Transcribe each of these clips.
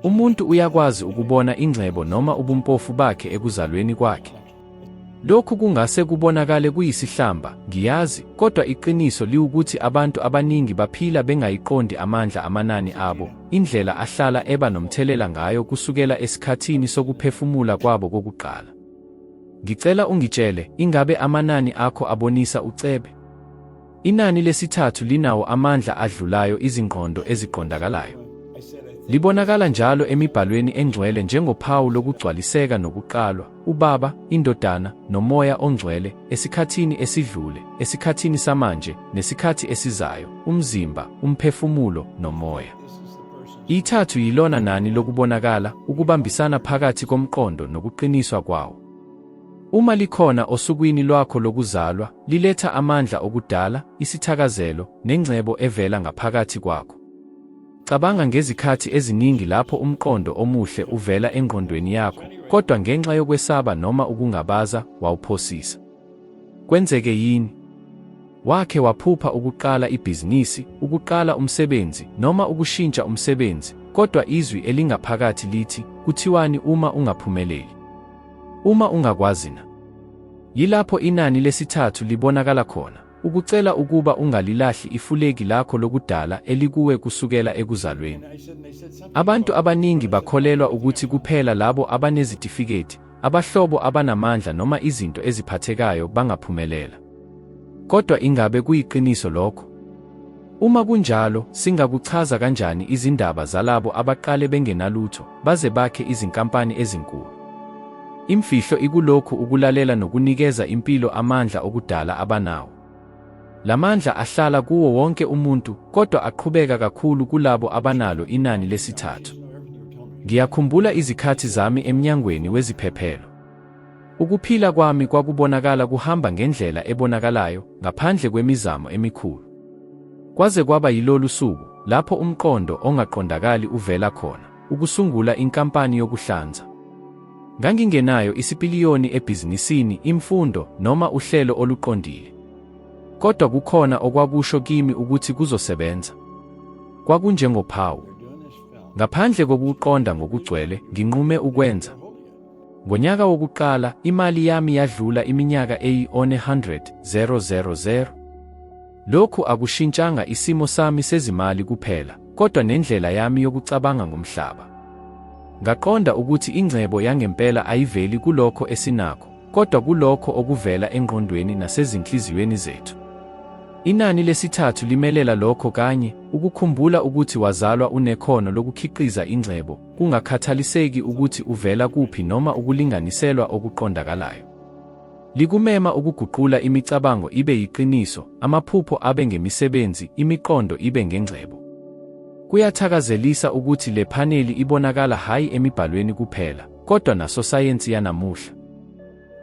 Umuntu uyakwazi ukubona ingcebo noma ubumpofu bakhe ekuzalweni kwakhe. Lokhu kungase kubonakale kuyisihlamba, ngiyazi, kodwa iqiniso liwukuthi abantu abaningi baphila bengayiqondi amandla amanani abo, indlela ahlala eba nomthelela ngayo kusukela esikhathini sokuphefumula kwabo kokuqala. Ngicela ungitshele, ingabe amanani akho abonisa ucebe? Inani lesithathu linawo amandla adlulayo izingqondo eziqondakalayo. Libonakala njalo emibhalweni engcwele njengophawu lokugcwaliseka nokuqalwa, uBaba, iNdodana, noMoya oNgcwele, esikhathini esidlule, esikhathini samanje, nesikhathi esizayo, umzimba, umphefumulo, nomoya. Ithathu yilona nani lokubonakala, ukubambisana phakathi komqondo nokuqiniswa kwawo. Uma likhona osukwini lwakho lokuzalwa, liletha amandla okudala, isithakazelo, nengcebo evela ngaphakathi kwakho. Cabanga ngezikhathi eziningi lapho umqondo omuhle uvela engqondweni yakho, kodwa ngenxa yokwesaba noma ukungabaza, wawuphosisa. Kwenzeke yini? Wakhe waphupha ukuqala ibhizinisi, ukuqala umsebenzi, noma ukushintsha umsebenzi, kodwa izwi elingaphakathi lithi, kuthiwani uma ungaphumeleli? Uma ungakwazi na? Yilapho inani lesithathu libonakala khona, ukucela ukuba ungalilahli ifulegi lakho lokudala elikuwe kusukela ekuzalweni. Abantu abaningi bakholelwa ukuthi kuphela labo abanezitifiketi, abahlobo abanamandla noma izinto eziphathekayo bangaphumelela. Kodwa ingabe kuyiqiniso lokho? Uma kunjalo, singakuchaza kanjani izindaba zalabo abaqale bengenalutho baze bakhe izinkampani ezinkulu? Imfihlo ikulokhu ukulalela nokunikeza impilo amandla okudala abanawo. Lamandla ahlala kuwo wonke umuntu kodwa aqhubeka kakhulu kulabo abanalo inani lesithathu. Ngiyakhumbula izikhathi zami emnyangweni weziphephelo. Ukuphila kwami kwakubonakala kuhamba ngendlela ebonakalayo ngaphandle kwemizamo emikhulu. Kwaze kwaba yilolu suku lapho umqondo ongaqondakali uvela khona, ukusungula inkampani yokuhlanza. Ngangingenayo isipiliyoni ebhizinisini, imfundo, noma uhlelo oluqondile. Kodwa kukhona okwakusho kimi ukuthi kuzosebenza. Kwakunjengophawu. Ngaphandle kokuqonda ngokugcwele, nginqume ukwenza. Ngonyaka wokuqala, imali yami yadlula iminyaka eyi-100,000. Lokhu akushintshanga isimo sami sezimali kuphela, kodwa nendlela yami yokucabanga ngomhlaba. Ngaqonda ukuthi ingcebo yangempela ayiveli kulokho esinakho, kodwa kulokho okuvela engqondweni nasezinhliziyweni zethu. Inani lesithathu limelela lokho kanye, ukukhumbula ukuthi wazalwa unekhono lokukhiqiza ingcebo, kungakhathaliseki ukuthi uvela kuphi noma ukulinganiselwa okuqondakalayo. Likumema ukuguqula imicabango ibe yiqiniso, amaphupho abe ngemisebenzi, imiqondo ibe ngengcebo. Kuyathakazelisa ukuthi le phaneli ibonakala hhayi emibhalweni kuphela, kodwa nasosayensi yanamuhla.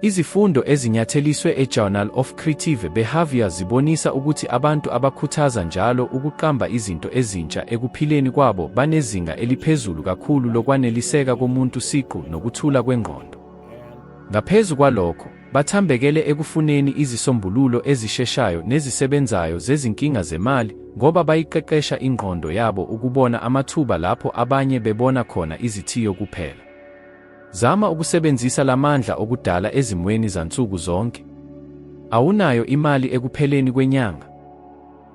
Izifundo ezinyatheliswe e-Journal of Creative Behavior zibonisa ukuthi abantu abakhuthaza njalo ukuqamba izinto ezintsha ekuphileni kwabo banezinga eliphezulu kakhulu lokwaneliseka komuntu siqu nokuthula kwengqondo. Ngaphezu kwalokho, bathambekele ekufuneni izisombululo ezisheshayo nezisebenzayo zezinkinga zemali ngoba bayiqeqesha ingqondo yabo ukubona amathuba lapho abanye bebona khona izithiyo kuphela. Zama ukusebenzisa lamandla okudala ezimweni zansuku zonke. Awunayo imali ekupheleni kwenyanga?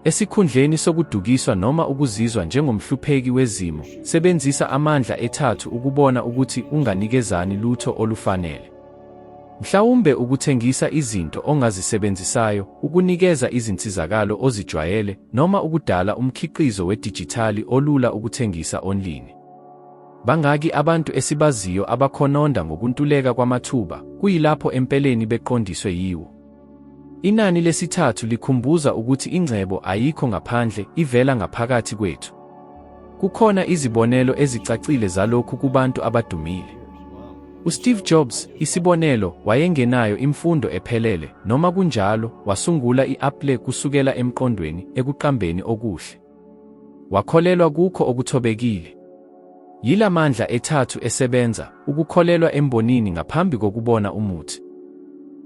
Esikhundleni sokudukiswa noma ukuzizwa njengomhlupheki wezimo, sebenzisa amandla ethathu ukubona ukuthi unganikezani lutho olufanele. Mhlawumbe ukuthengisa izinto ongazisebenzisayo, ukunikeza izinsizakalo ozijwayele, noma ukudala umkhiqizo wedijithali olula ukuthengisa onlini. Bangaki abantu esibaziyo abakhononda ngokuntuleka kwamathuba, kuyilapho empeleni beqondiswe yiwo? Inani lesithathu likhumbuza ukuthi ingcebo ayikho ngaphandle, ivela ngaphakathi kwethu. Kukhona izibonelo ezicacile zalokhu kubantu abadumile. USteve Jobs, isibonelo, wayengenayo imfundo ephelele, noma kunjalo, wasungula i-Apple kusukela emqondweni, ekuqambeni okuhle. Wakholelwa kukho okuthobekile. Yila mandla ethathu esebenza, ukukholelwa embonini ngaphambi kokubona umuthi.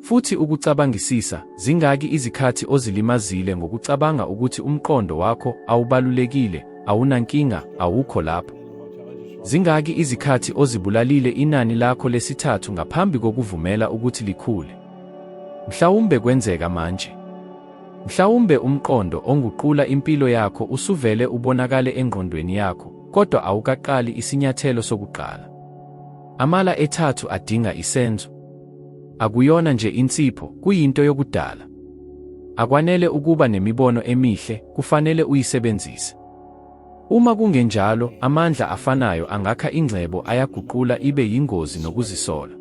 Futhi ukucabangisisa, zingaki izikhathi ozilimazile ngokucabanga ukuthi umqondo wakho awubalulekile, awunankinga, awukho lapho. Zingaki izikhathi ozibulalile inani lakho lesithathu ngaphambi kokuvumela ukuthi likhule? Mhlawumbe kwenzeka manje. Mhlawumbe umqondo onguqula impilo yakho usuvele ubonakale engqondweni yakho, kodwa awukaqali isinyathelo sokuqala. Amala ethathu adinga isenzo. Akuyona nje insipho, kuyinto yokudala. Akwanele ukuba nemibono emihle, kufanele uyisebenzise. Uma kungenjalo, amandla afanayo angakha ingcebo ayaguqula ibe yingozi nokuzisola.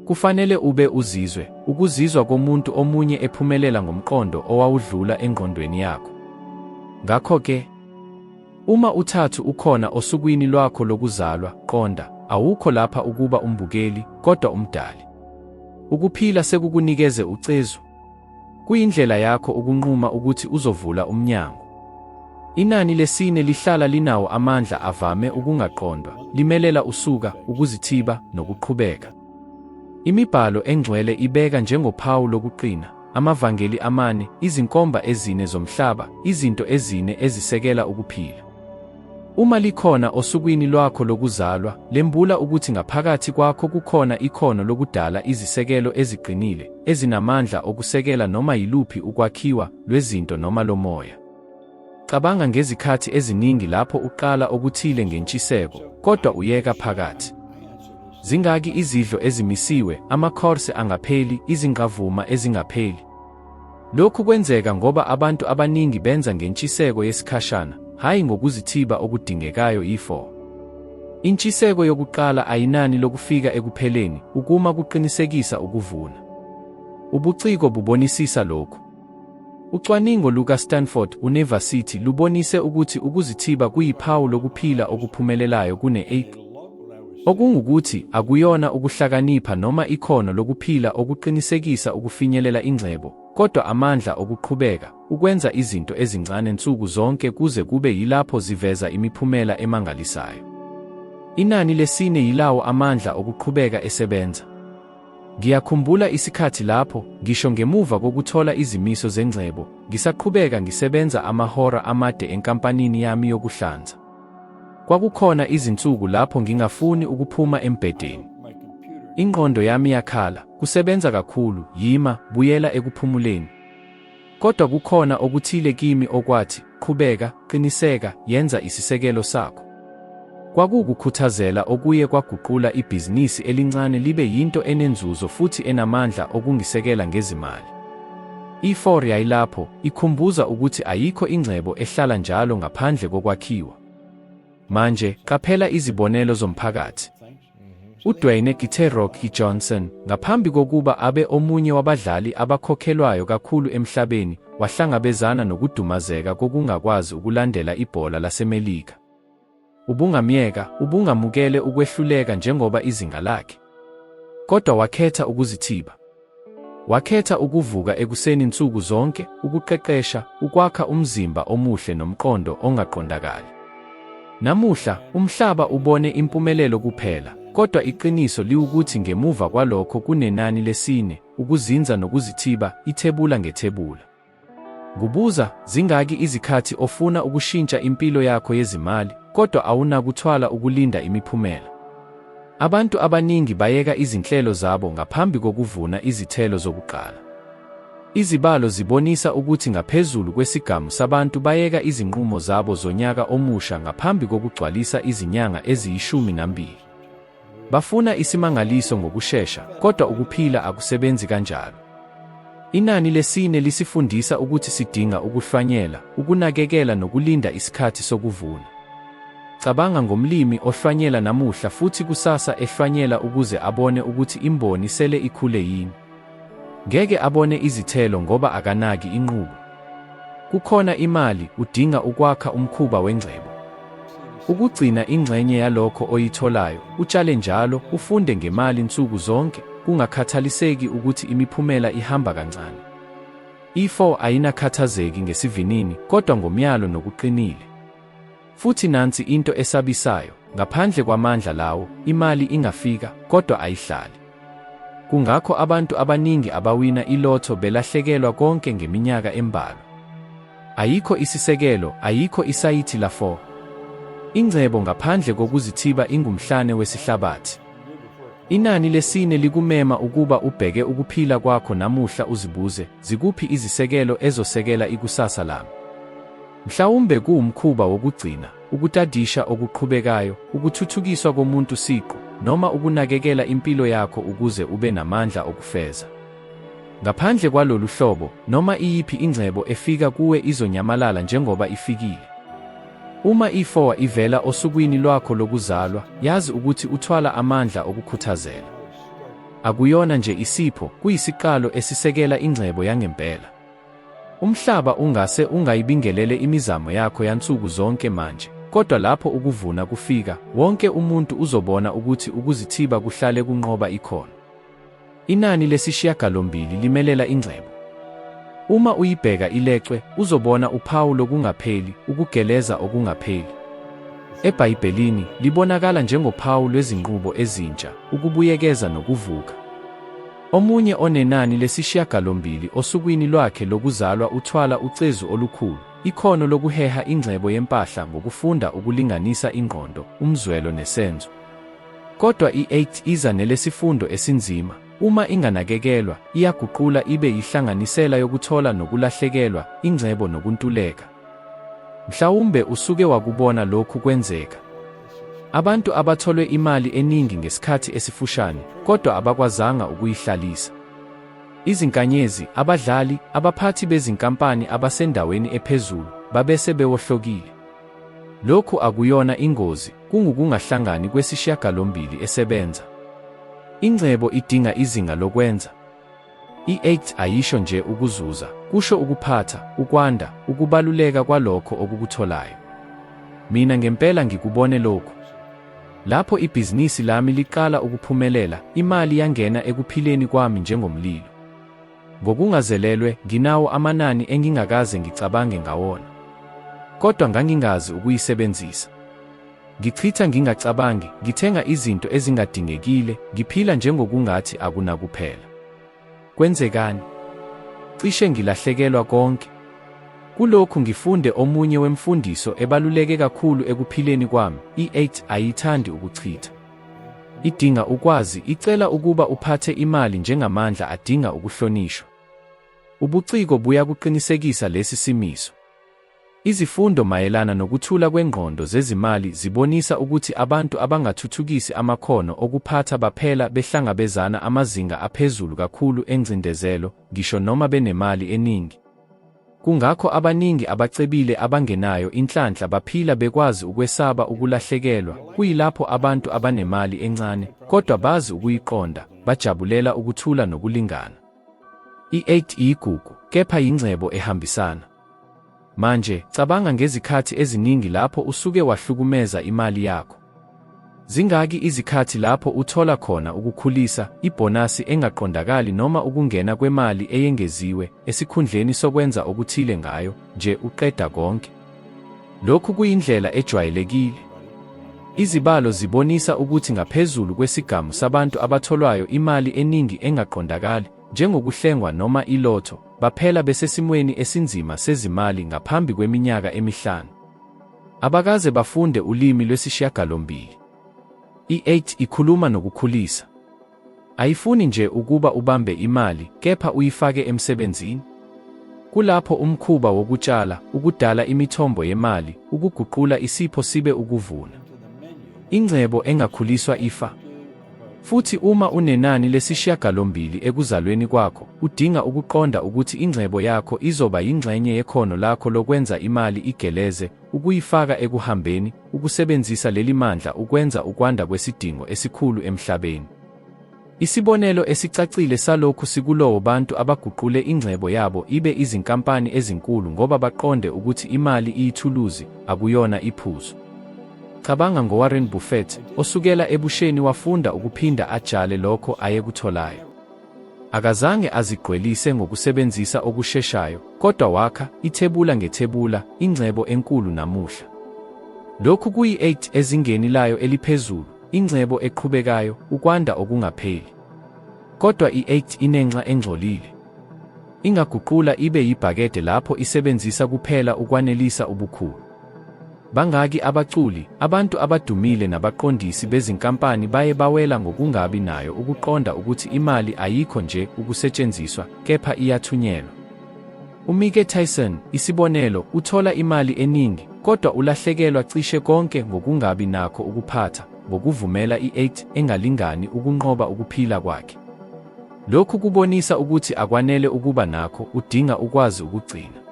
Kufanele ube uzizwe, ukuzizwa komuntu omunye ephumelela ngomqondo owawudlula engqondweni yakho. Ngakho-ke, uma uthathu ukhona osukwini lwakho lokuzalwa, qonda, awukho lapha ukuba umbukeli, kodwa umdali. Ukuphila sekukunikeze ucezu. Kuyindlela yakho ukunquma ukuthi uzovula umnyango. Inani lesine lihlala linawo amandla avame ukungaqondwa, limelela usuka, ukuzithiba, nokuqhubeka. Imibhalo engcwele ibeka njengophawu lokuqina, amavangeli amane, izinkomba ezine zomhlaba, izinto ezine ezisekela ukuphila. Uma likhona osukwini lwakho lokuzalwa, lembula ukuthi ngaphakathi kwakho kukhona ikhono lokudala izisekelo eziqinile, ezinamandla okusekela noma yiluphi ukwakhiwa, lwezinto noma lomoya. Cabanga ngezikhathi eziningi lapho uqala okuthile ngentshiseko, kodwa uyeka phakathi. Zingaki izidlo ezimisiwe, amakhorse angapheli, izingqavuma ezingapheli? Lokhu kwenzeka ngoba abantu abaningi benza ngentshiseko yesikhashana, hhayi ngokuzithiba okudingekayo i-4. Intshiseko yokuqala ayinani lokufika ekupheleni, ukuma kuqinisekisa ukuvuna. Ubuciko bubonisisa lokhu. Ucwaningo luka-Stanford University lubonise ukuthi ukuzithiba kuyiphawu lokuphila okuphumelelayo kune-8. Okungukuthi, akuyona ukuhlakanipha noma ikhono lokuphila okuqinisekisa ukufinyelela ingcebo, kodwa amandla okuqhubeka, ukwenza izinto ezincane nsuku zonke kuze kube yilapho ziveza imiphumela emangalisayo. Inani lesine yilawo amandla okuqhubeka esebenza. Ngiyakhumbula isikhathi lapho, ngisho ngemuva kokuthola izimiso zengcebo, ngisaqhubeka ngisebenza amahora amade enkampanini yami yokuhlanza. Kwakukhona izinsuku lapho ngingafuni ukuphuma embhedeni. Ingqondo yami yakhala, kusebenza kakhulu, yima, buyela ekuphumuleni. Kodwa kukhona okuthile kimi okwathi, qhubeka, qiniseka, yenza isisekelo sakho. Kwakuwukukhuthazela okuye kwaguqula ibhizinisi elincane libe yinto enenzuzo futhi enamandla okungisekela ngezimali. I-4 yayilapho, ikhumbuza ukuthi ayikho ingcebo ehlala njalo ngaphandle kokwakhiwa. Manje, qaphela izibonelo zomphakathi. UDwayne "Gite Rocky" Johnson, ngaphambi kokuba abe omunye wabadlali abakhokhelwayo kakhulu emhlabeni, wahlangabezana nokudumazeka kokungakwazi ukulandela ibhola laseMelika. Ubungamyeka, ubungamukele ukwehluleka njengoba izinga lakhe. Kodwa wakhetha ukuzithiba. Wakhetha ukuvuka ekuseni nsuku zonke, ukuqeqesha, ukwakha umzimba omuhle nomqondo ongaqondakali. Namuhla, umhlaba ubone impumelelo kuphela, kodwa iqiniso liwukuthi ngemuva kwalokho kunenani lesine, ukuzinza nokuzithiba, ithebula ngethebula. Ngubuza, zingaki izikhathi ofuna ukushintsha impilo yakho yezimali, kodwa awunakuthwala ukulinda imiphumela? Abantu abaningi bayeka izinhlelo zabo ngaphambi kokuvuna izithelo zokuqala. Izibalo zibonisa ukuthi ngaphezulu kwesigamu sabantu bayeka izinqumo zabo zonyaka omusha ngaphambi kokugcwalisa izinyanga eziyishumi nambili. Bafuna isimangaliso ngokushesha, kodwa ukuphila akusebenzi kanjalo. Inani lesine lisifundisa ukuthi sidinga ukuhlwanyela, ukunakekela nokulinda isikhathi sokuvuna. Cabanga ngomlimi ohlwanyela namuhla futhi kusasa ehlwanyela ukuze abone ukuthi imboni sele ikhule yini. Ngeke abone izithelo ngoba akanaki inqubo. Kukhona imali, udinga ukwakha umkhuba wengcebo. Ukugcina ingxenye yalokho oyitholayo, utshale njalo, ufunde ngemali nsuku zonke, kungakhathaliseki ukuthi imiphumela ihamba kancane. I-4 ayinakhathazeki ngesivinini, kodwa ngomyalo nokuqinile. Futhi nansi into esabisayo, ngaphandle kwamandla lawo, imali ingafika, kodwa ayihlali. Kungakho abantu abaningi abawina ilotho belahlekelwa konke ngeminyaka embalwa. Ayikho isisekelo, ayikho isayithi la-4. Ingcebo ngaphandle kokuzithiba ingumhlane wesihlabathi. Inani lesine likumema ukuba ubheke ukuphila kwakho namuhla uzibuze, zikuphi izisekelo ezosekela ikusasa lami? Mhlawumbe kuwumkhuba wokugcina, ukutadisha okuqhubekayo, ukuthuthukiswa komuntu siqu, noma ukunakekela impilo yakho ukuze ube namandla okufeza. Ngaphandle kwalolu hlobo, noma iyiphi ingcebo efika kuwe izonyamalala njengoba ifikile. Uma i-4 ivela osukwini lwakho lokuzalwa, yazi ukuthi uthwala amandla okukhuthazela. Akuyona nje isipho, kuyisiqalo esisekela ingcebo yangempela. Umhlaba ungase ungayibingelele imizamo yakho yansuku zonke manje, kodwa lapho ukuvuna kufika, wonke umuntu uzobona ukuthi ukuzithiba kuhlale kunqoba ikhono. Inani lesishiyagalombili limelela ingcebo. Uma uyibheka ilecwe, uzobona uphawu lokungapheli, ukugeleza okungapheli. EBhayibhelini, libonakala njengophawu lwezinqubo ezintsha, ukubuyekeza nokuvuka. Omunye onenani lesishiyagalombili osukwini lwakhe lokuzalwa uthwala ucezu olukhulu, ikhono lokuheha ingcebo yempahla ngokufunda ukulinganisa ingqondo, umzwelo nesenzo. Kodwa i-8 iza nelesifundo esinzima, uma inganakekelwa, iyaguqula ibe yihlanganisela yokuthola nokulahlekelwa, ingcebo nokuntuleka. Mhlawumbe usuke wakubona lokhu kwenzeka. Abantu abatholwe imali eningi ngesikhathi esifushane, kodwa abakwazanga ukuyihlalisa. Izinkanyezi, abadlali, abaphathi bezinkampani abasendaweni ephezulu, babese bewohlokile. Lokhu akuyona ingozi, kungukungahlangani kwesishiyagalombili esebenza. Ingcebo idinga izinga lokwenza. I-8 ayisho nje ukuzuza, kusho ukuphatha, ukwanda, ukubaluleka kwalokho okukutholayo. Mina ngempela ngikubone lokhu. Lapho ibhizinisi lami liqala ukuphumelela, imali yangena ekuphileni kwami njengomlilo. Ngokungazelelwe, nginawo amanani engingakaze ngicabange ngawona. Kodwa ngangingazi ukuyisebenzisa. Ngichitha ngingacabangi, ngithenga izinto ezingadingekile, ngiphila njengokungathi akunakuphela. Kwenzekani? Cishe ngilahlekelwa konke. Kulokhu ngifunde omunye wemfundiso ebaluleke kakhulu ekuphileni kwami, i-8 ayithandi ukuchitha. Idinga ukwazi, icela ukuba uphathe imali njengamandla adinga ukuhlonishwa. Ubuciko buyakuqinisekisa lesi simiso. Izifundo mayelana nokuthula kwengqondo zezimali zibonisa ukuthi abantu abangathuthukisi amakhono okuphatha baphela behlangabezana amazinga aphezulu kakhulu engcindezelo, ngisho noma benemali eningi. Kungakho abaningi abacebile abangenayo inhlanhla baphila bekwazi ukwesaba ukulahlekelwa, kuyilapho abantu abanemali encane, kodwa bazi ukuyiqonda, bajabulela ukuthula nokulingana. I-8 iyigugu, kepha yingcebo ehambisana. Manje, cabanga ngezikhathi eziningi lapho usuke wahlukumeza imali yakho. Zingaki izikhathi lapho uthola khona ukukhulisa, ibhonasi engaqondakali noma ukungena kwemali eyengeziwe, esikhundleni sokwenza okuthile ngayo, nje uqeda konke? Lokhu kuyindlela ejwayelekile. Izibalo zibonisa ukuthi ngaphezulu kwesigamu sabantu abatholwayo imali eningi engaqondakali, njengokuhlengwa noma ilotho, baphela besesimweni esinzima sezimali ngaphambi kweminyaka emihlanu. Abakaze bafunde ulimi lwesishiyagalombili. I-8 ikhuluma nokukhulisa. Ayifuni nje ukuba ubambe imali, kepha uyifake emsebenzini. Kulapho umkhuba wokutshala, ukudala imithombo yemali, ukuguqula isipho sibe ukuvuna. Ingcebo engakhuliswa ifa. Futhi uma unenani lesishiyagalombili ekuzalweni kwakho, udinga ukuqonda ukuthi ingcebo yakho izoba yingxenye yekhono lakho lokwenza imali igeleze, ukuyifaka ekuhambeni, ukusebenzisa leli mandla ukwenza ukwanda kwesidingo esikhulu emhlabeni. Isibonelo esicacile salokhu sikulowo bantu abaguqule ingcebo yabo ibe izinkampani ezinkulu ngoba baqonde ukuthi imali iyithuluzi, akuyona iphuzu. Cabanga ngoWarren Buffett, osukela ebusheni wafunda ukuphinda atshale lokho ayekutholayo. Akazange azigqwelise ngokusebenzisa okusheshayo, kodwa wakha, ithebula ngethebula, ingcebo enkulu namuhla. Lokhu kuyi-8 ezingeni layo eliphezulu, ingcebo eqhubekayo, ukwanda okungapheli. Kodwa i-8 inenxa engcolile. Ingaguqula ibe yibhakede lapho isebenzisa kuphela ukwanelisa ubukhulu. Bangaki abaculi, abantu abadumile nabaqondisi bezinkampani baye bawela ngokungabi nayo ukuqonda ukuthi imali ayikho nje ukusetshenziswa, kepha iyathunyelwa. UMike Tyson, isibonelo, uthola imali eningi, kodwa ulahlekelwa cishe konke ngokungabi nakho ukuphatha, ngokuvumela i-8 engalingani ukunqoba ukuphila kwakhe. Lokhu kubonisa ukuthi akwanele ukuba nakho, udinga ukwazi ukugcina.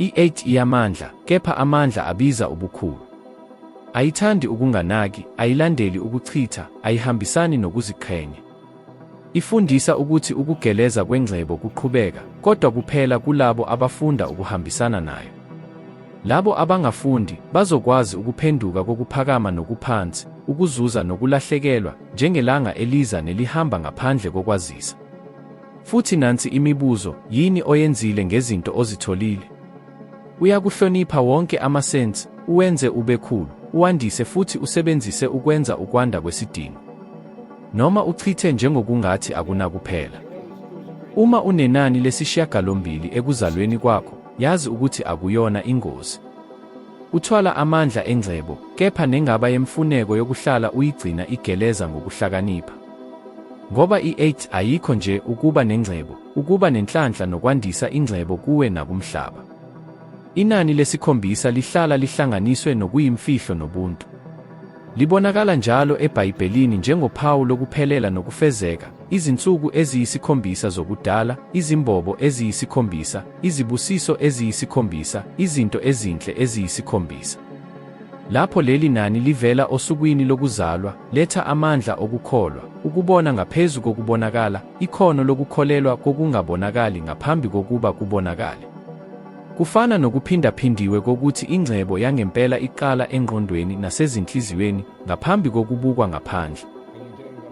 I-8 iyamandla, kepha amandla abiza ubukhulu. Ayithandi ukunganaki, ayilandeli ukuchitha, ayihambisani nokuziqhenya. Ifundisa ukuthi ukugeleza kwengcebo kuqhubeka, kodwa kuphela kulabo abafunda ukuhambisana nayo. Labo abangafundi, bazokwazi ukuphenduka kokuphakama nokuphansi, ukuzuza nokulahlekelwa, njengelanga eliza nelihamba ngaphandle kokwazisa. Futhi nansi imibuzo, yini oyenzile ngezinto ozitholile? Uyakuhlonipha wonke amasensi, uwenze ubekhulu, uwandise futhi usebenzise ukwenza ukwanda kwesidingo. Noma uchithe njengokungathi akunakuphela. Uma unenani lesishiyagalombili ekuzalweni kwakho, yazi ukuthi akuyona ingozi. Uthwala amandla engcebo, kepha nengaba yemfuneko yokuhlala uyigcina igeleza ngokuhlakanipha. Ngoba i-8 ayikho nje ukuba nengcebo, ukuba nenhlanhla nokwandisa ingcebo kuwe nakumhlaba. Inani lesikhombisa lihlala lihlanganiswe nokuyimfihlo nobuntu. Libonakala njalo eBhayibhelini njengophawu lokuphelela nokufezeka, izinsuku eziyisikhombisa zokudala, izimbobo eziyisikhombisa, izibusiso eziyisikhombisa, izinto ezinhle eziyisikhombisa. Lapho leli nani livela osukwini lokuzalwa, letha amandla okukholwa, ukubona ngaphezu kokubonakala, ikhono lokukholelwa kokungabonakali ngaphambi kokuba kubonakale. Kufana nokuphindaphindiwe kokuthi ingcebo yangempela iqala engqondweni nasezinhliziyweni ngaphambi kokubukwa ngaphandle.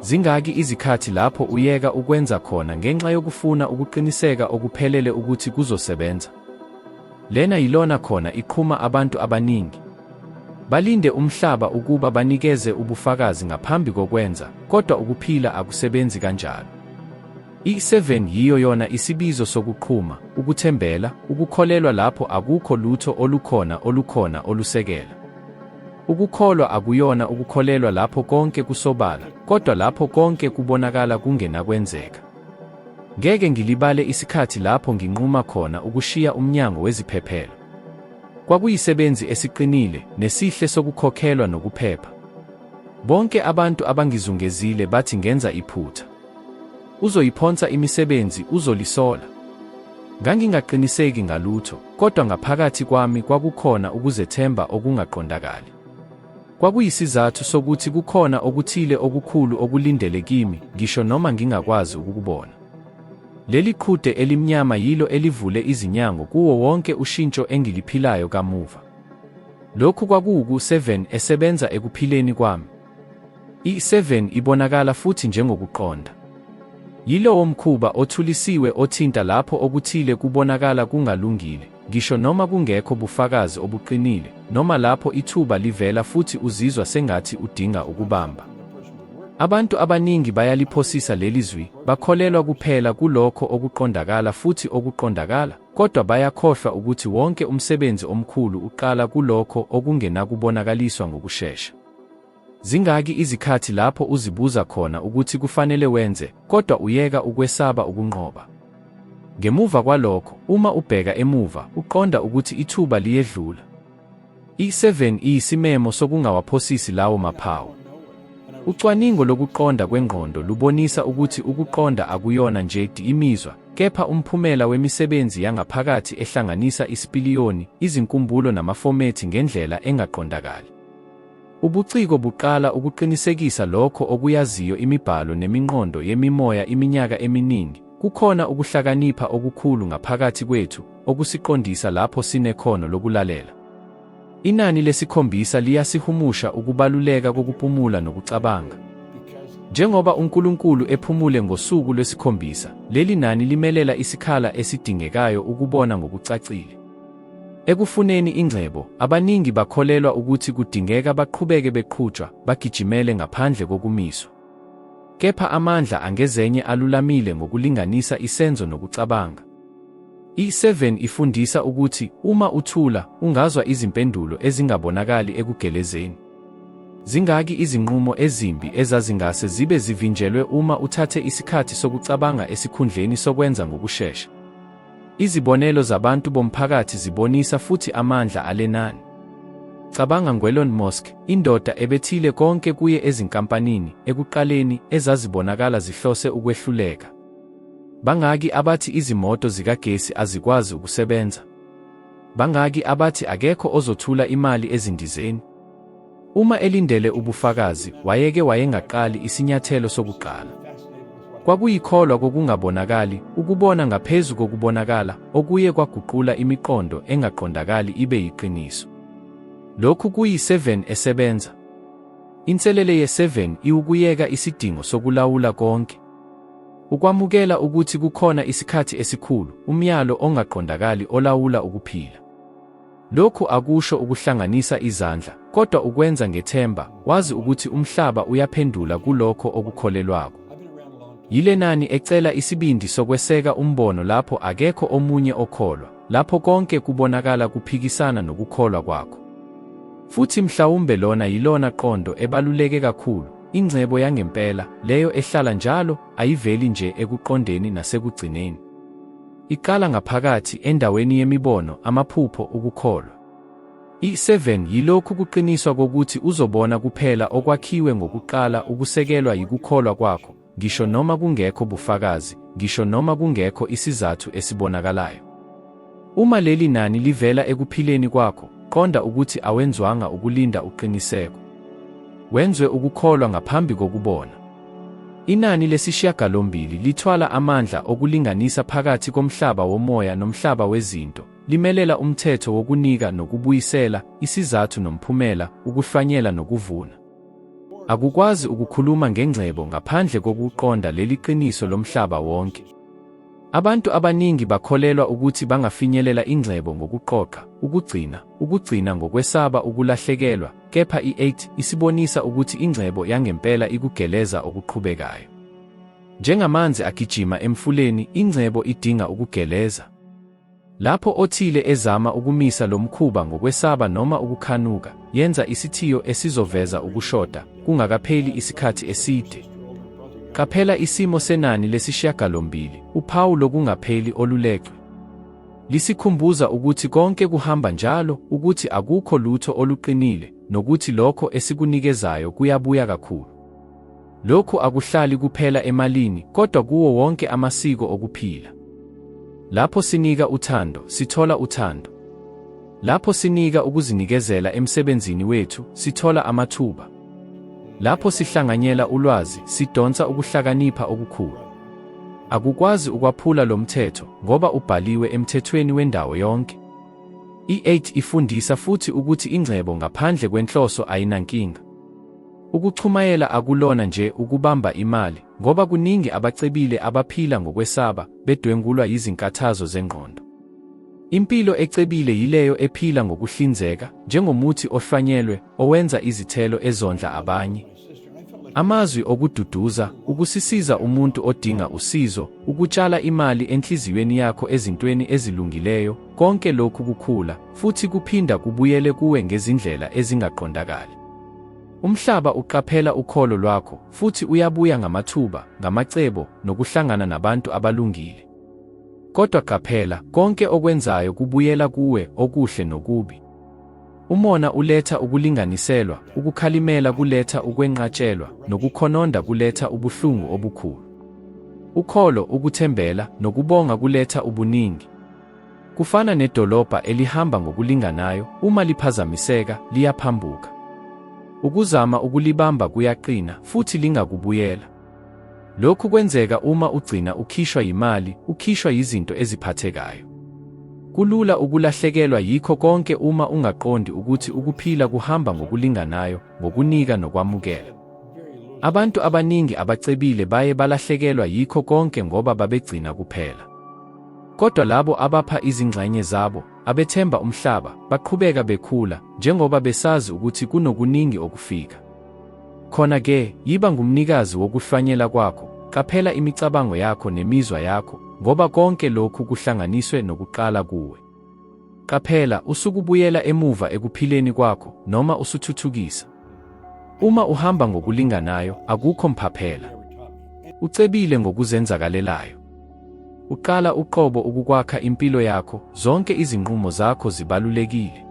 Zingaki izikhathi lapho uyeka ukwenza khona ngenxa yokufuna ukuqiniseka okuphelele ukuthi kuzosebenza? Lena yilona khona iqhuma abantu abaningi. Balinde umhlaba ukuba banikeze ubufakazi ngaphambi kokwenza, kodwa ukuphila akusebenzi kanjalo. I-7 yiyo yona isibizo sokuqhuma, ukuthembela, ukukholelwa lapho akukho lutho olukhona olukhona olusekela. Ukukholwa akuyona ukukholelwa lapho konke kusobala, kodwa lapho konke kubonakala kungenakwenzeka. Ngeke ngilibale isikhathi lapho nginquma khona ukushiya umnyango weziphephelo. Kwakuyisebenzi esiqinile, nesihle sokukhokhelwa nokuphepha. Bonke abantu abangizungezile bathi ngenza iphutha. Uzoyiphonsa imisebenzi, uzolisola. Ngangingaqiniseki ngalutho, kodwa ngaphakathi kwami kwakukhona ukuzethemba okungaqondakali. Kwakuyisizathu sokuthi kukhona okuthile okukhulu okulindele kimi, ngisho noma ngingakwazi ukukubona. Leli qhude elimnyama yilo elivule izinyango kuwo wonke ushintsho engiliphilayo kamuva. Lokhu kwakuwuku-7 esebenza ekuphileni kwami. I-7 ibonakala futhi njengokuqonda. Yilowo mkhuba othulisiwe othinta lapho okuthile kubonakala kungalungile, ngisho noma kungekho bufakazi obuqinile, noma lapho ithuba livela futhi uzizwa sengathi udinga ukubamba. Abantu abaningi bayaliphosisa leli zwi, bakholelwa kuphela kulokho okuqondakala futhi okuqondakala, kodwa bayakhohlwa ukuthi wonke umsebenzi omkhulu uqala kulokho okungenakubonakaliswa ngokushesha. Zingaki izikhathi lapho uzibuza khona ukuthi kufanele wenze, kodwa uyeka ukwesaba ukunqoba? Ngemuva kwalokho, uma ubheka emuva, uqonda ukuthi ithuba liyedlula. I-7 iyisimemo sokungawaphosisi lawo maphawu. Ucwaningo lokuqonda kwengqondo lubonisa ukuthi ukuqonda akuyona nje imizwa, kepha umphumela wemisebenzi yangaphakathi ehlanganisa isipiliyoni, izinkumbulo namafomethi ngendlela engaqondakali. Ubuciko buqala ukuqinisekisa lokho okuyaziyo imibhalo neminqondo yemimoya iminyaka eminingi, kukhona ukuhlakanipha okukhulu ngaphakathi kwethu okusiqondisa lapho sinekhono lokulalela. Inani lesikhombisa liyasihumusha ukubaluleka kokupumula nokucabanga. Njengoba uNkulunkulu ephumule ngosuku lwesikhombisa, leli nani limelela isikhala esidingekayo ukubona ngokucacile. Ekufuneni ingcebo, abaningi bakholelwa ukuthi kudingeka baqhubeke beqhutshwa, bagijimele ngaphandle kokumiswa. Kepha amandla angezenye alulamile ngokulinganisa isenzo nokucabanga. I-7 ifundisa ukuthi uma uthula, ungazwa izimpendulo ezingabonakali ekugelezeni. Zingaki izinqumo ezimbi ezazingase zibe zivinjelwe uma uthathe isikhathi sokucabanga esikhundleni sokwenza ngokushesha? Izibonelo zabantu bomphakathi zibonisa futhi amandla alenani. Cabanga ngoElon Musk, indoda ebethile konke kuye ezinkampanini, ekuqaleni, ezazibonakala zihlose ukwehluleka. Bangaki abathi izimoto zikagesi azikwazi ukusebenza? Bangaki abathi akekho ozothula imali ezindizeni? Uma elindele ubufakazi, wayeke wayengaqali isinyathelo sokuqala. Kwakuyikholwa kokungabonakali, ukubona ngaphezu kokubonakala, okuye kwaguqula imiqondo engaqondakali ibe yiqiniso. Lokhu kuyi-7 esebenza. Inselele ye-7 iwukuyeka isidingo sokulawula konke. Ukwamukela ukuthi kukhona isikhathi esikhulu, umyalo ongaqondakali olawula ukuphila. Lokhu akusho ukuhlanganisa izandla, kodwa ukwenza ngethemba, wazi ukuthi umhlaba uyaphendula kulokho okukholelwako. Yilenani ecela isibindi sokweseka umbono lapho akekho omunye okholwa, lapho konke kubonakala kuphikisana nokukholwa kwakho. Futhi mhlawumbe lona yilona qondo ebaluleke kakhulu, ingcebo yangempela, leyo ehlala njalo, ayiveli nje ekuqondeni nasekugcineni. Iqala ngaphakathi, endaweni yemibono, amaphupho, ukukholwa. I-7 yilokhu kuqiniswa kokuthi uzobona kuphela okwakhiwe ngokuqala ukusekelwa yikukholwa kwakho, ngisho noma kungekho bufakazi, ngisho noma kungekho isizathu esibonakalayo. Uma leli nani livela ekuphileni kwakho, qonda ukuthi awenzwanga ukulinda uqiniseko. Wenzwe ukukholwa ngaphambi kokubona. Inani lesishiyagalombili lithwala amandla okulinganisa phakathi komhlaba womoya nomhlaba wezinto, limelela umthetho wokunika nokubuyisela, isizathu nomphumela, ukuhlwanyela nokuvuna. Akukwazi ukukhuluma ngengcebo ngaphandle kokuqonda leli qiniso lomhlaba wonke. Abantu abaningi bakholelwa ukuthi bangafinyelela ingcebo ngokuqoqa, ukugcina, ukugcina ngokwesaba ukulahlekelwa, kepha i-8 isibonisa ukuthi ingcebo yangempela ikugeleza okuqhubekayo. Njengamanzi agijima emfuleni, ingcebo idinga ukugeleza. Lapho othile ezama ukumisa lo mkhuba ngokwesaba noma ukukhanuka, yenza isithiyo esizoveza ukushoda kungakapheli isikhathi eside. Qaphela isimo senani lesishiyagalombili, uphawu lokungapheli olulecwe. Lisikhumbuza ukuthi konke kuhamba njalo, ukuthi akukho lutho oluqinile, nokuthi lokho esikunikezayo kuyabuya kakhulu. Lokhu akuhlali kuphela emalini, kodwa kuwo wonke amasiko okuphila. Lapho sinika uthando, sithola uthando. Lapho sinika ukuzinikezela emsebenzini wethu, sithola amathuba. Lapho sihlanganyela ulwazi, sidonsa ukuhlakanipha okukhulu. Akukwazi ukwaphula lo mthetho, ngoba ubhaliwe emthethweni wendawo yonke. I-8 ifundisa futhi ukuthi ingcebo ngaphandle kwenhloso ayinankinga. Ukuchumayela akulona nje ukubamba imali, ngoba kuningi abacebile abaphila ngokwesaba, bedwengulwa yizinkathazo zengqondo. Impilo ecebile yileyo ephila ngokuhlinzeka, njengomuthi ohlwanyelwe, owenza izithelo ezondla abanye. Amazwi okududuza, ukusisiza umuntu odinga usizo, ukutshala imali enhliziyweni yakho ezintweni ezilungileyo, konke lokhu kukhula, futhi kuphinda kubuyele kuwe ngezindlela ezingaqondakali. Umhlaba uqaphela ukholo lwakho, futhi uyabuya ngamathuba, ngamacebo, nokuhlangana nabantu abalungile. Kodwa qaphela, konke okwenzayo kubuyela kuwe, okuhle nokubi. Umona uletha ukulinganiselwa, ukukhalimela kuletha ukwenqatshelwa, nokukhononda kuletha ubuhlungu obukhulu. Ukholo, ukuthembela, nokubonga kuletha ubuningi. Kufana nedolobha elihamba ngokulinganayo, uma liphazamiseka, liyaphambuka. Ukuzama ukulibamba kuyaqina, futhi lingakubuyela. Lokhu kwenzeka uma ugcina ukhishwa yimali, ukhishwa yizinto eziphathekayo. Kulula ukulahlekelwa yikho konke uma ungaqondi ukuthi ukuphila kuhamba ngokulinganayo, ngokunika nokwamukela. Abantu abaningi abacebile baye balahlekelwa yikho konke ngoba babegcina kuphela. Kodwa labo abapha izingxenye zabo, abethemba umhlaba, baqhubeka bekhula, njengoba besazi ukuthi kunokuningi okufika. Khona-ke, yiba ngumnikazi wokuhlwanyela kwakho, qaphela imicabango yakho nemizwa yakho, ngoba konke lokhu kuhlanganiswe nokuqala kuwe. Qaphela, usukubuyela emuva ekuphileni kwakho noma usuthuthukisa. Uma uhamba ngokulinganayo, akukho mphaphela. Ucebile ngokuzenzakalelayo. Uqala uqobo ukukwakha impilo yakho, zonke izinqumo zakho zibalulekile.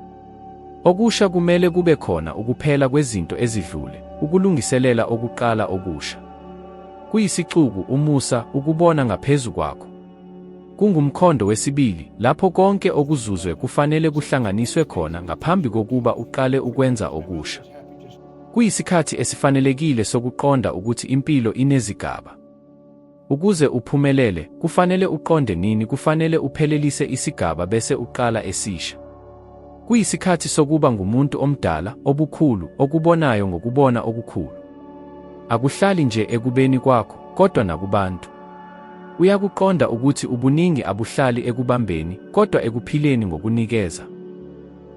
Okusha kumele kube khona ukuphela kwezinto ezidlule, ukulungiselela okuqala okusha. Kuyisixuku, umusa, ukubona ngaphezu kwakho. Kungumkhondo wesibili, lapho konke okuzuzwe kufanele kuhlanganiswe khona ngaphambi kokuba uqale ukwenza okusha. Kuyisikhathi esifanelekile sokuqonda ukuthi impilo inezigaba. Ukuze uphumelele, kufanele uqonde nini kufanele uphelelise isigaba bese uqala esisha. Kuyisikhathi sokuba ngumuntu omdala, obukhulu, okubonayo ngokubona okukhulu. Akuhlali nje ekubeni kwakho, kodwa nakubantu. Uyakuqonda ukuthi ubuningi abuhlali ekubambeni, kodwa ekuphileni ngokunikeza.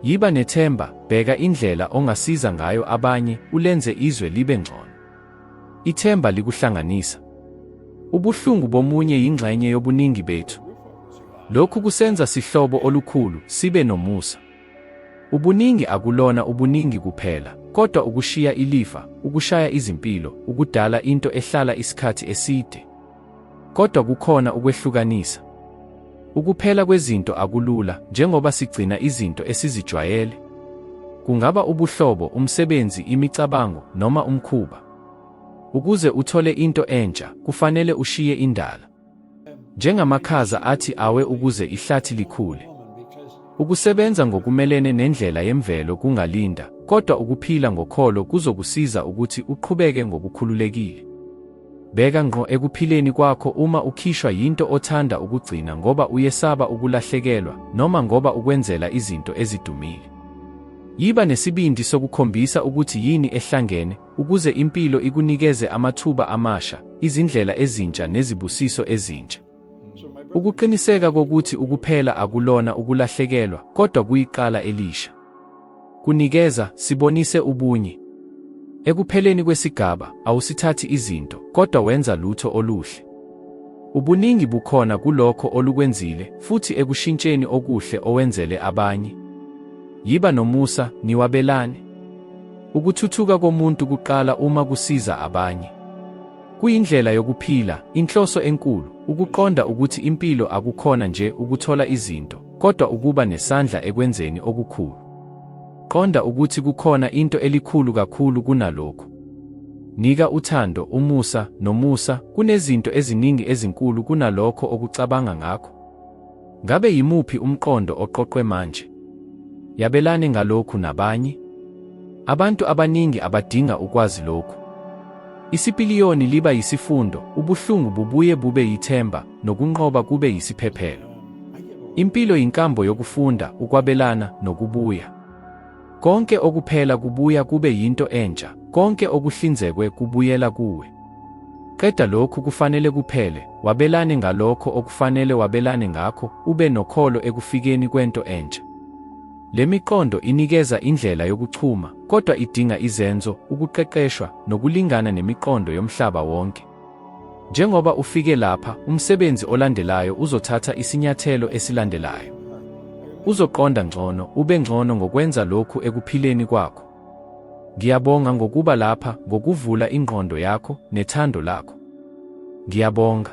Yiba nethemba, bheka indlela ongasiza ngayo abanye, ulenze izwe libe ngcono. Ithemba likuhlanganisa. Ubuhlungu bomunye yingxenye yobuningi bethu. Lokhu kusenza sihlobo olukhulu, sibe nomusa. Ubuningi akulona ubuningi kuphela, kodwa ukushiya ilifa, ukushaya izimpilo, ukudala into ehlala isikhathi eside. Kodwa kukhona ukwehlukanisa. Ukuphela kwezinto akulula, njengoba sigcina izinto esizijwayele. Kungaba ubuhlobo, umsebenzi, imicabango, noma umkhuba. Ukuze uthole into entsha, kufanele ushiye indala. Njengamakhaza athi awe ukuze ihlathi likhule. Ukusebenza ngokumelene nendlela yemvelo kungalinda, kodwa ukuphila ngokholo kuzokusiza ukuthi uqhubeke ngokukhululekile. Bheka ngqo ekuphileni kwakho uma ukhishwa yinto othanda ukugcina ngoba uyesaba ukulahlekelwa noma ngoba ukwenzela izinto ezidumile. Yiba nesibindi sokukhombisa ukuthi yini ehlangene ukuze impilo ikunikeze amathuba amasha, izindlela ezintsha nezibusiso ezintsha. Ukuqiniseka kokuthi ukuphela akulona ukulahlekelwa kodwa kuyiqala elisha. Kunikeza, sibonise ubunye. Ekupheleni kwesigaba, awusithathi izinto, kodwa wenza lutho oluhle. Ubuningi bukhona kulokho olukwenzile futhi ekushintsheni okuhle owenzele abanye. Yiba nomusa, niwabelane. Ukuthuthuka komuntu kuqala uma kusiza abanye. Kuyindlela yokuphila, inhloso enkulu, ukuqonda ukuthi impilo akukhona nje ukuthola izinto, kodwa ukuba nesandla ekwenzeni okukhulu. Qonda ukuthi kukhona into elikhulu kakhulu kunalokhu. Nika uthando, umusa, nomusa, kunezinto eziningi ezinkulu kunalokho okucabanga ngakho. Ngabe yimuphi umqondo oqoqwe manje? Yabelane ngalokhu nabanye. Abantu abaningi abadinga ukwazi lokhu. Isipiliyoni liba yisifundo, ubuhlungu bubuye bube yithemba, nokunqoba kube yisiphephelo. Impilo yinkambo yokufunda, ukwabelana, nokubuya. Konke okuphela kubuya kube yinto entsha, konke okuhlinzekwe kubuyela kuwe. Qeda lokhu kufanele kuphele, wabelane ngalokho okufanele wabelane ngakho, ube nokholo ekufikeni kwento entsha. Le miqondo inikeza indlela yokuchuma, kodwa idinga izenzo, ukuqeqeshwa, nokulingana nemiqondo yomhlaba wonke. Njengoba ufike lapha, umsebenzi olandelayo uzothatha isinyathelo esilandelayo. Uzoqonda ngcono, ube ngcono ngokwenza lokhu ekuphileni kwakho. Ngiyabonga ngokuba lapha, ngokuvula ingqondo yakho nethando lakho. Ngiyabonga.